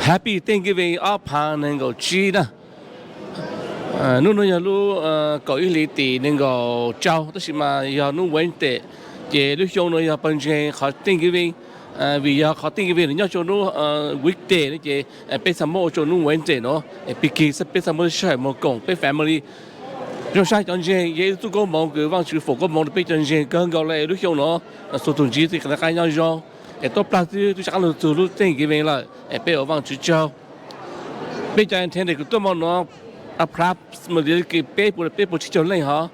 Happy Thanksgiving ob phav nees nkaum tsib na. Hnub no yog lub kaum ib hlis tim nees nkaum rau, tab sis mas yog hnub Wednesday, ces lub xyoo no yog pawg ntseeg qhov Thanksgiving. Vim yog qhov Thanksgiving nws nyob rau hnub weekday no ces peb txhaj muab ua rau hnub Wednesday no. Pig kig peb txhaj muab sij hawm mus koom peb family. Zoo saib cov ntseeg, yog ib txoj koob hmoov kws Vaajtswv foom koob hmoov rau peb cov ntseeg kawg nkaus le lub xyoo no. Txhua tus ntsib txij qab nyob zoo, es tuaj plag twb rov qab lug txug lub Thanksgiving lawm, es peb ua Vaajtswv tsaug. Peb cov intended kws tuaj hmo no approximately peb puas, peb puas tsib caug leej hov.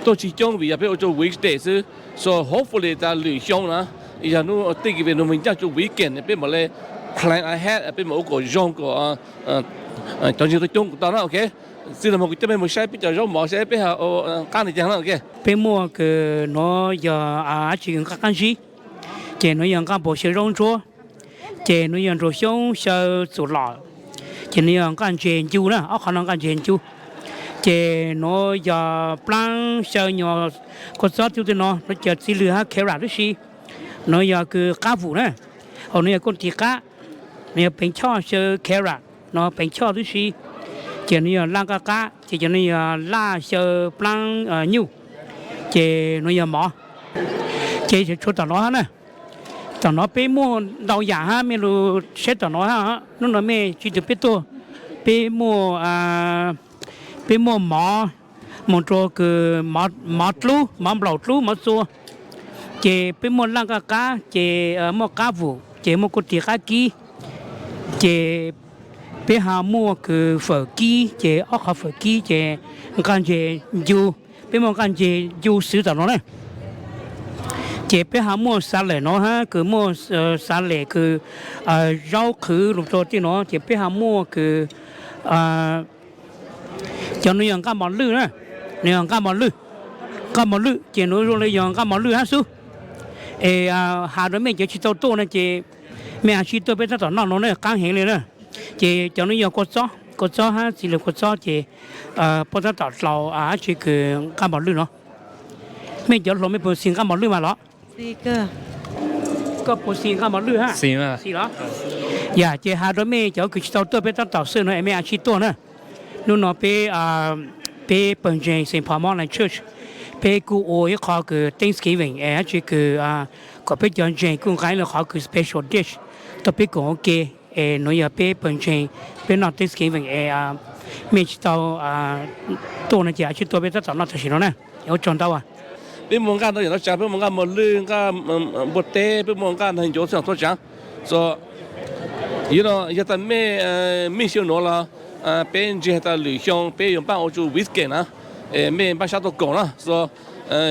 Tuaj tsis coob vim yog peb ua rau weekday xwb. So hopefully tas lwm xyoo na, yog hnub Thanksgiving nws mus ncaj rau weekend peb mam le plan ahead, peb mam ua kom zoo kom cov ntseeg tuaj coob kuj tau na, ok. Txij no mus kuv coj mej mus saib peb cov zaub mov saib peb ho ua qab ntawd caag na, ok. Peb muaj kws nuav yog dab tsi, nqaj qab ntsib, ces nuav yog nqaj npua xyaw zaub ntsuab, ces nuav yog nruas xyoob xyaw txuas lom, ces nuav yog nqaj ntses ncu na, ob qhov no nqaj ntses ncu. Ces nuav yog plaab xyaw nyuag kua txob tub tej no, nuav cov txiv lwg hab carrot tib si. Nuav yog kws qab vum na, hauv nuav yog kuj tis qab, nuav yog peev choj xyaw carrot, nuav peev choj tib si. Ces nuav yog laj nqaj qab, ces cov nuav yog laj xyaw plaab nyuj, ces nuav yog mov. Ces tshuav tom nuav hab na. Tom nuav peb muaj ntau yam hab, mej lug saib tom nuav hab. Hnub no mej tsis tug peb tuaj, peb muaj, peb muaj mov, mus rua kws mov dlub, mov nplaum dlub, mov txua. Ces peb muaj laj nqaj qab, ces muaj qab vum, ces muaj kuj tis qab kib, ces peb ho muaj kws fawm kib, ces ob qhov fawm kib ces nqaj ntses ncu, peb muaj nqaj ntses ncu xwb tom nuav na. Ces peb ho muaj xav lem nuav hab, kws muaj xav lem kws zaub qhwv lug rua tej nuav, ces peb ho muaj kws cov nuav yog nqaj mos lwj na, nuav yog nqaj mos lwj, nqaj mos lwj ces nuav zoo le yog nqaj mos lwj hab xwb. Es has rua mej cov tsis tau tuaj na ces mej has sib tuaj peb tab tom noj nuav na, qaab heev le na. Ces cov nuav yog kua txob, kua txob hab txiv lwg kua txob ces puab tab tom dlaus dab tsi kws nqaj mos lwj no. Mej cov hluas mej puas xis nqaj mos lwj mas los? Koj puas xis nqaj mos lwj hab? Xis los? Yam ces has rua mej cov kws tsis tau tuaj peb tab tom xwb no es mej has sib tuaj na. Hnub no peb, peb pawg ntseeg Saint Paul Mountain Church, peb kuj ua ib qho kws Thanksgiving es dab tsi kws kom peb cov ntseeg kuj nqa ib qho kws special dish tuaj peb koom ua ke. Es nuav yog peb pawg ntseeg peb noj Thanksgiving es mej tsis tau tuaj no ces has sib tuaj peb tab tom noj tam sim no na. Ua tsaug ntau. Peb muaj nqaj ntau yam ntau tsav, peb muaj nqaj mos lwj, nqaj npua teb, peb muaj nqaj ntau ntau txhua tsav. So yog tas mej, mej xyaw nuav los peb ntseeg tas lwm xyoo peb yuav npaj ua rua weekend na, es mej npaj sab tuaj koom na. So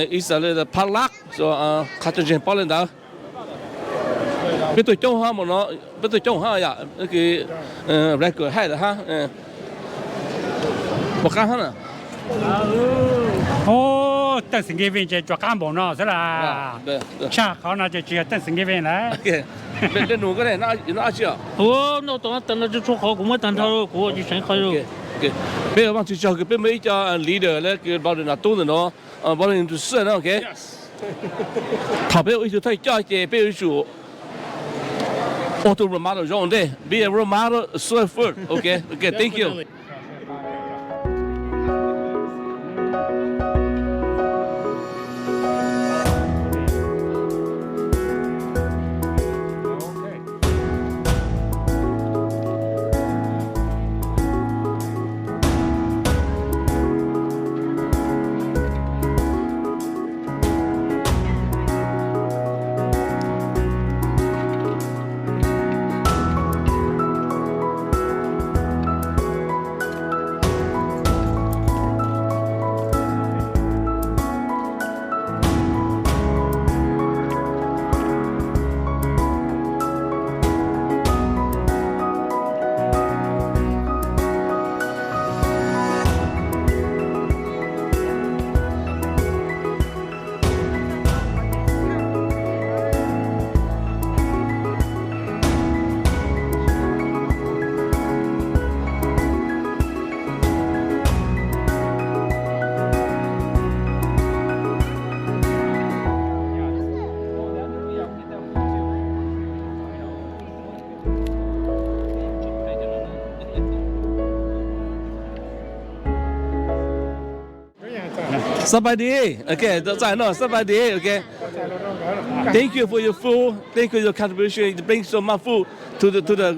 ib xav le potluck, so qhov cov ntseeg paub le ntawd. Peb tuaj coob hab mus no, peb tuaj coob hab yom, record high lawm hab. Puas qab hab na? Thanksgiving ces tsuas qab npaum no xwb las. Tshaj qhov no ces tsis yog Thanksgiving lawm. Dej num koj ne, noj dab tsi os? Noj tau tas no tsuas qhov kuv muab tag nrho kuv tsis seev qhov. Peb ua Vaajtswv tsaug kws peb muaj ib co leader le kws Brother Nom Tub ntawm no, Brother Nom Tub Xwb no, ok. Thaum peb ua ib tug thawj coj ces peb yuav tsum ua tus role model zoo ntej, be a role model, serve first, ok, ok, thank you. สบายดี โอเค สบายดี โอเค Thank you for your food. Thank you for your contribution. You bring so much food to the to the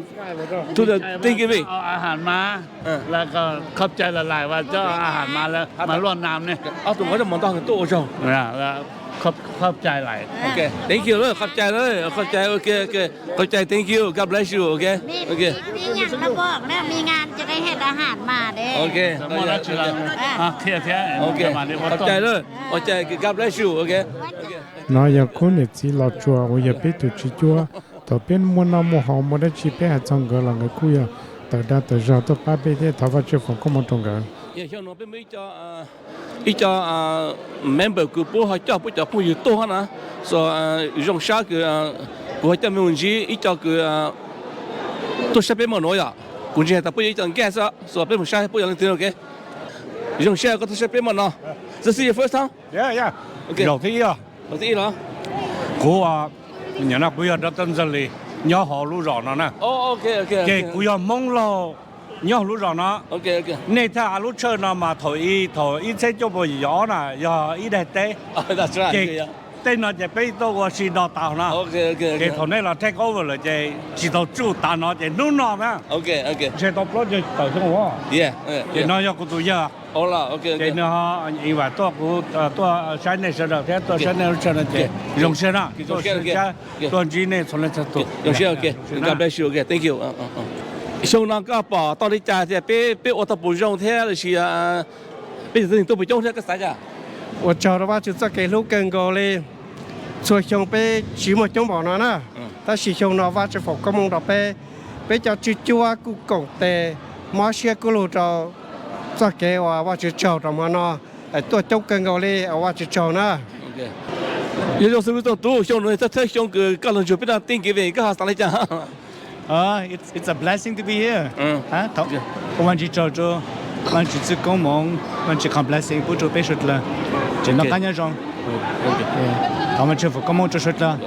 to the Thanksgiving. เอาอาหารมา เออ แล้วก็ขอบใจหลายๆ ว่าเจ้าเอาอาหารมาแล้ว มาร่วมน้ำเนี่ย เอาถุงเขาจะหมอนทองกับตู้โอโจ นะ แล้วขอบขอบใจหลาย โอเค thank you เลย ขอบใจเลย ขอบใจ โอเค โอเค ขอบใจ thank you. God bless you. โอเค โอเค มีอย่างเราบอกนะ มีงานจะได้เห็ดอาหารมาเด้ โอเค สมมติว่าเรา อ่ะ อ่ะ เคลียร์เสีย โอเค ประมาณนี้ ขอบใจเลย ขอบใจ God bless you. โอเค โอเค No yog khub niam txiv Los Tsuas uas yog peb tus tswv cuab. Thaum peb muaj noj muaj haus muaj dab tsi peb hais txog nkawd los nkawd kuj yog tawm dag tawm zog tuaj pab peb thiab, thov Vajtswv foom koob hmoov rau nkawd. Xyoo no peb muaj ib co, ib co member kws puab ho coj puab cov phooj ywg tuaj na, so zoo sab kws kuv ho coj mej mus ntsib ib co kws tuaj saib peb maj nuav yom. Kuv ntsia tas puab yog ib co nkaj xwb, so peb mus saib puab yog leej twg no. Zoo sab koj tuaj saib peb maj no. This is your first time? Zaum thib ib. Kuv, kuv yog Doctor Ntxawg Lis, nyob hauv lub zos no na. Ces kuv yog Hmoob Lauj nyob hauv lub zos no. Nej thaj av lub tshawj no mas thaum i thaum ib txhiab cuaj puas yim caum ob na yog ib daim teb. Ces tej no ces peb tuaj ua si do tas na. Ces thaum nej los take over lawm ces tsis tau tsuj tas no ces hnub no na ntshe tau plaub caug tawm xyoo. Ces no yog kuv tus yawg. Ces nws ho invite tuaj kuv tuaj saib nej sawv daws thiab tuaj saib nej lub tshawj no ces zoo siab na, tuaj saib, tuaj ntsib nej txhua leej txhua tus. Xyoo no koj pom tau li cas tias peb, peb ua tau puas zoo thiab los sis peb cov tib neeg tuaj puas coob thiab koj xav cas? Ua tsaug rau Vajtswv txoj kev hlub kawg nkaus li. Txhua xyoo peb tsis muaj coob npaum no na, tab sis xyoo no Vajtswv foom koob hmoov rau peb, peb cov tswv cuab kuj koom tes mob siab kub lug rau txoj kev uas Vajtswv tsaug rau hmo no, tuaj coob kawg nkaus li, Vajtswv tsaug na. Yog zoo xws li txog tus xyoo no thawj xyoo kws koj los ntsib peb no Thanksgiving koj ho xav li cas? It's a blessing to be here. Ua Vajtswv tsaug rau Vajtswv txoj koob hmoov, Vajtswv foom blessing pub rau peb suav dlawg, tseem noj qab nyob zoo. Thov Vajtswv foom koob hmoov rau suav dlawg.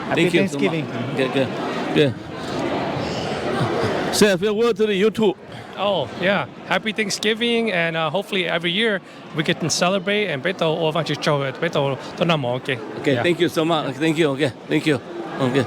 Happy Thanksgiving. Say a few words to the YouTube. Oh yeah, happy Thanksgiving and hopefully every year we can celebrate and peb tau ua Vajtswv tsaug, peb tau tuaj noj mov. Okay, thank you so much. Thank you. Okay, thank you. Okay.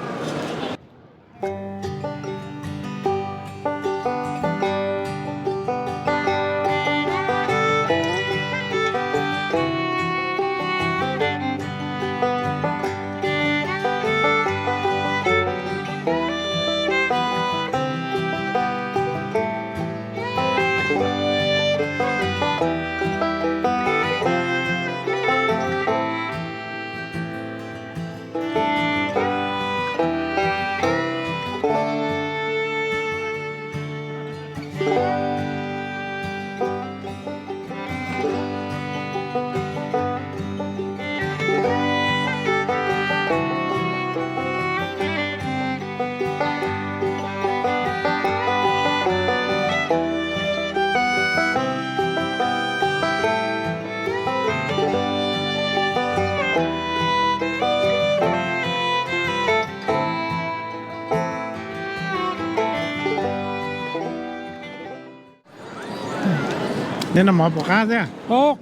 Neb noj mov puas qab thiab?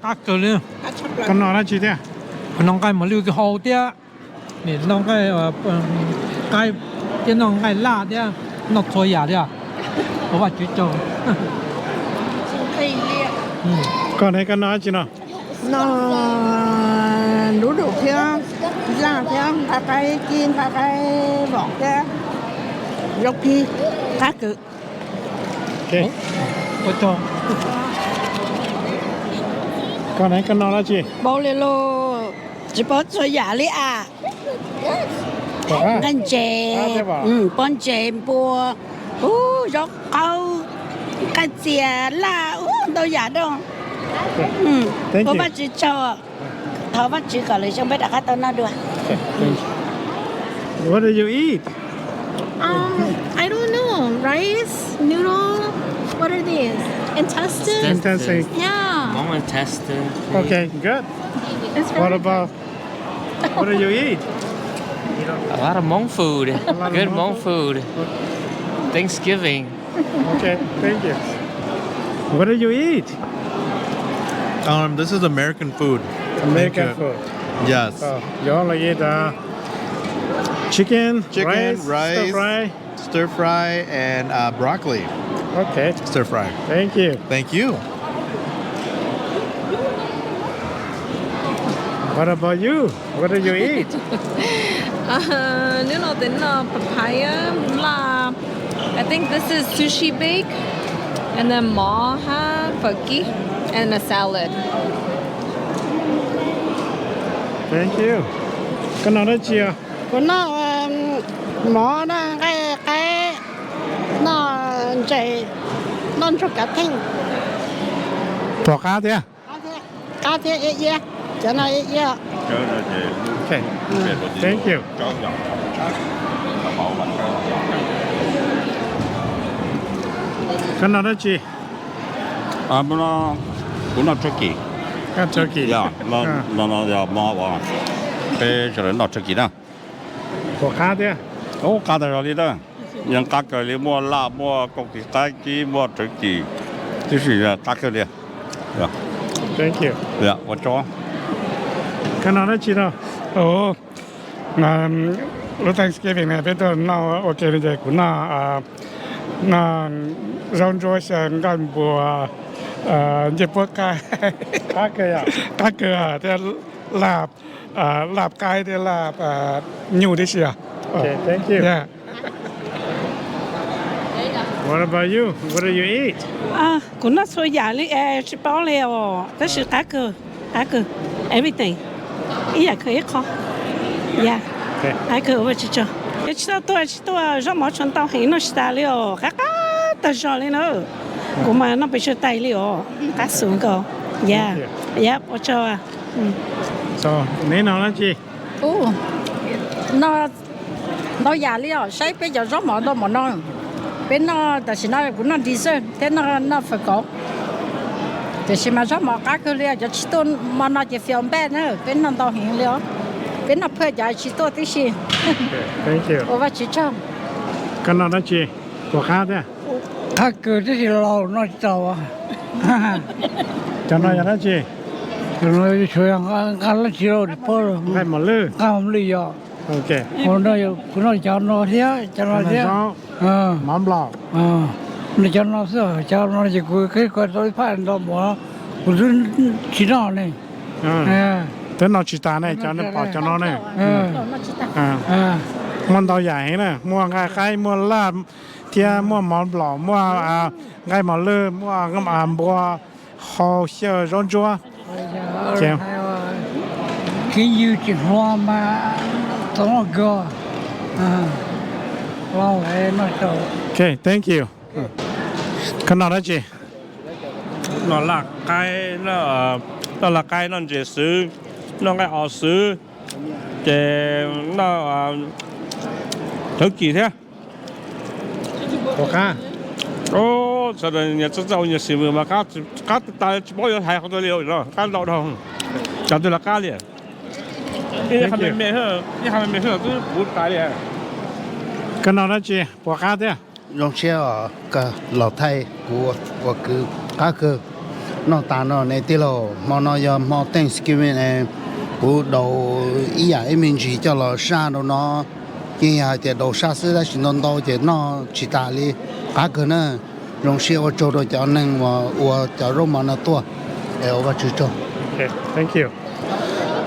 Qab kawg li. Koj noj dab tsi thiab? Noj nqaij mos lwj hau thiab, noj nqaij qaib thiab, noj nqaij laj thiab, noj txhua yam li. Ua Vajtswv tsaug. Koj ne, koj noj dab tsi no? Noj noodle thiab laj thiab nqaij qaib, nqaij qaib vom thiab zaub kib, qab kawg. Koj ne, koj noj dab tsi? Paub li lauj, tsis paub txhua yam li as. Nqaij ntses, pob ntseg npua, zaub qaub, nqaij txias laj, ntau yam dua. Ua Vajtswv tsaug. Thov Vajtswv kom lwm xyoo peb rov qab tau noj dua. What do you eat? Um, I don't know. Rice, noodle. What are these? Intestine? Intestine. Yeah. Hmong intestine. Okay, good. What about, what do you eat? A lot of Hmong food. Good Hmong food. Thanksgiving. Okay, thank you. What do you eat? Um, this is American food. American food. Yes. Oh, you only eat uh, chicken, chicken, rice, rice, stir fry. Stir fry and uh, broccoli. Okay. Stir fry. Thank you. Thank you. What about you? What do you eat? Hnub no tes no papaya laj. I think this is sushi bake. And then mov hab fawm kib and a salad. Thank you. Koj noj dab tsi? Kuv noj mov, noj nqaij qaib, noj ntses, noj ntsuag kav theej. Pom qab thiab. Qab thiab, iab iab, cov no iab iab. Thank you. Koj noj dab tsi? Kuv noj turkey. Turkey. No no yog mov uas peb sawv daws noj turkey na. Pom qab thiab. Ub, qab tag zog li na. Yeej qab kawg li, muaj laj, muaj koom tis qaib kib, muaj turkey, tib si qab kawg li. Ua tsaug. Koj noj dab tsi no? Lub Thanksgiving no peb tuaj noj ua ke no ces kuv noj, noj zaub ntsuab xyaw nqaij npua, ncej puab qaib. Qab kawg thiab, laj, laj qaib thiab laj nyuj tib si os. What about you? What do you eat? Kuv noj txhua yam li, tsis paub li os, tab sis qab kawg, qab kawg, everything, ib yam kawg ib qho. Ya, qab kawg, ua tsis tsaug. Yog tsis tau tuaj, tsis tuaj, zaub mov tsuas ntau heev, noj tsis tas li os, qab qab tag zog li na. Kuv mas noj pes tsawg tais li os, qab xus nkaus. Ya, ya, ua tsaug. Neb noj dab tsi? Noj ntau yam li os, saib peb cov zaub mov ntau npaum no. Peb noj tam sim no kuv noj dessert thiab noj fawm kauv. Tiam sis mas zaub mov qab kawg li, cov tsis tuaj hmo no ces feel bad na, peb noj ntau heev li os. Peb noj phaj cov tsis tuaj tib si. Ua Vajtswv tsaug. Koj noj dab tsi? Puas qab thiab? Qab kawg tib si, laus noj tsis tau. Cov no yog dab tsi? Cov no tsuas nqa dab tsi los tsis paub. Nqaij mos lwj. Nqaij mos lwj yog. Kuv noj cov no thiab, cov no thiab. Mov nplaum. Noj cov no xwb, cov no ces kuv kheev kho tau ib phaj ntau mov, kuv twb tsis noj ne. Twb noj tsis tas ne, cov pom cov no ne. Muaj ntau yam heev na, muaj nqaij qaib, muaj laj, thiab muaj mov nplaum, muaj nqaij mos lwj, muaj npua hau, xyaw zaub ntsuab. Kev ywg tsis hluas mas txhob noj kawg. Ok, thank you. Koj noj dab tsi? Noj laj qaib, noj laj qaib, noj ntses xwb, noj nqaij os xwb, ces noj thawv kis thiab. Sawv daws nyias txawj txawj ua nyias xim mas qab tas tsis paub yuav hais qhov twg li no, qab ntau dhau. Cov twg los qab li. Ib qho me me xwb twb puv tas li. Koj noj dab tsi puas qab thiab? Zoo siab los thaij kuv ua kwv qab kawg. Noj tas no ne tij laug, hmo no yog hmo Thanksgiving ne, kuv daus ib yam ib me ntsis coj los saj rau no. Yeej yog hais tias daus saj xwb tab sis ntau ntau ces noj tsis tas li. Qab kawg na. Zoo siab ua tsaug rau cov neeg uas ua cov zaub mov no tuaj. Es ua Vajtswv tsaug.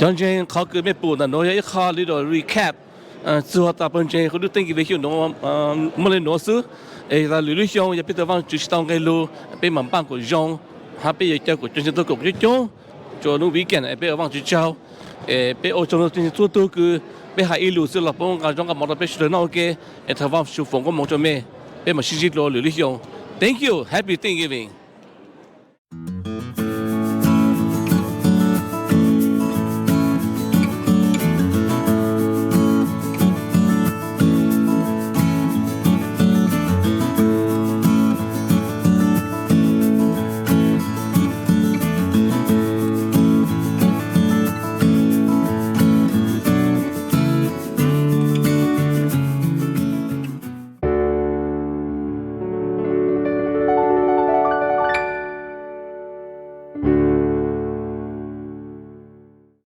Cov ntseeg, qhov kws mej pum ntawm nuav yog ib qho li recap txug tas pawg ntseeg qhov lub Thanksgiving xyoo nuav muaj le nuav xwb. Es tas lwm lub xyoo yog peb tau Vaajtswv tsis tau nqe lug, peb mam npaaj kuas zoo, hab peb yuav caw kuas cov ntseeg tuaj koom coob coob rua lub weekend es peb ua Vaajtswv tsaug. Es peb ua tsaug rua txhua tug kws peb has ib lus xwb los puab nqa zaub nqa mov rau peb sawv daws noj ua ke. Es thov Vaajtswv foom koob moov rua mej, peb mam sib ntsib dlua lwm lub xyoo. Thank you, happy Thanksgiving.